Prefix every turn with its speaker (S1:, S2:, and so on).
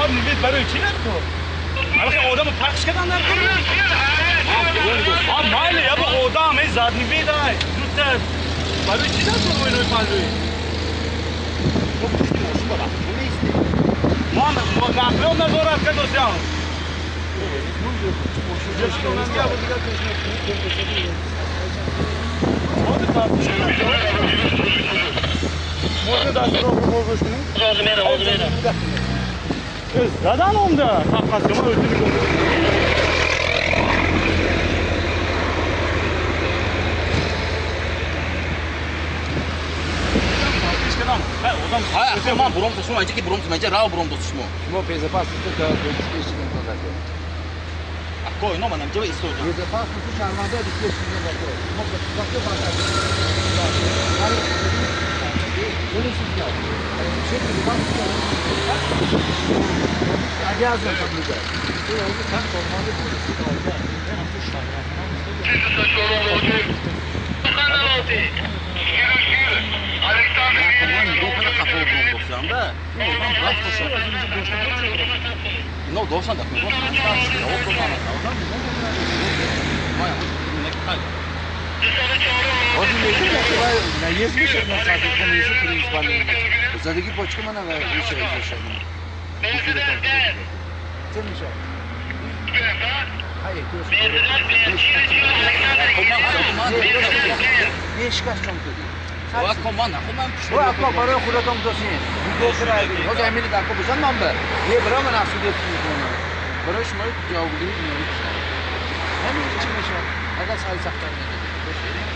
S1: Задний вид барои чӣ дар кор? Ҳамин одамо пахш кардан дар кор? Майли, яба одам, эй задний вид ай. Дута барои чӣ дар кор инои паҳлӯи?
S2: Мо пушти мошин ба рафту меистем.
S1: Ман нақлиёт назорат кардосям. Можно дастуро боз кунем?
S3: Ҳозир мерам, ҳозир мерам.
S1: Задан омда қапқасга ман o'zim.
S2: Ҳай, ман буром шумо инҷа ки буром инҷа рав буром дост шумо.
S4: Шумо безопасности то обеспечить надо.
S2: Ако ино манам ҷава истода.
S4: Безопасности шарманда обеспечить надо. Шумо вақте обязан соблюдать.
S2: Ино доштан да
S4: наезд мешад на садиқи задагӣ почка мана чӣ мешавад? Бешкаш чон кардӣ. Ако барои худатон досин. Ҳозир амили дако бошад ман ба. Е бира ман афсудият мекунам. Барои шумо ҷавобгирӣ меорӣ. Ҳамин чӣ мешавад? Агар сари сахтар надодед.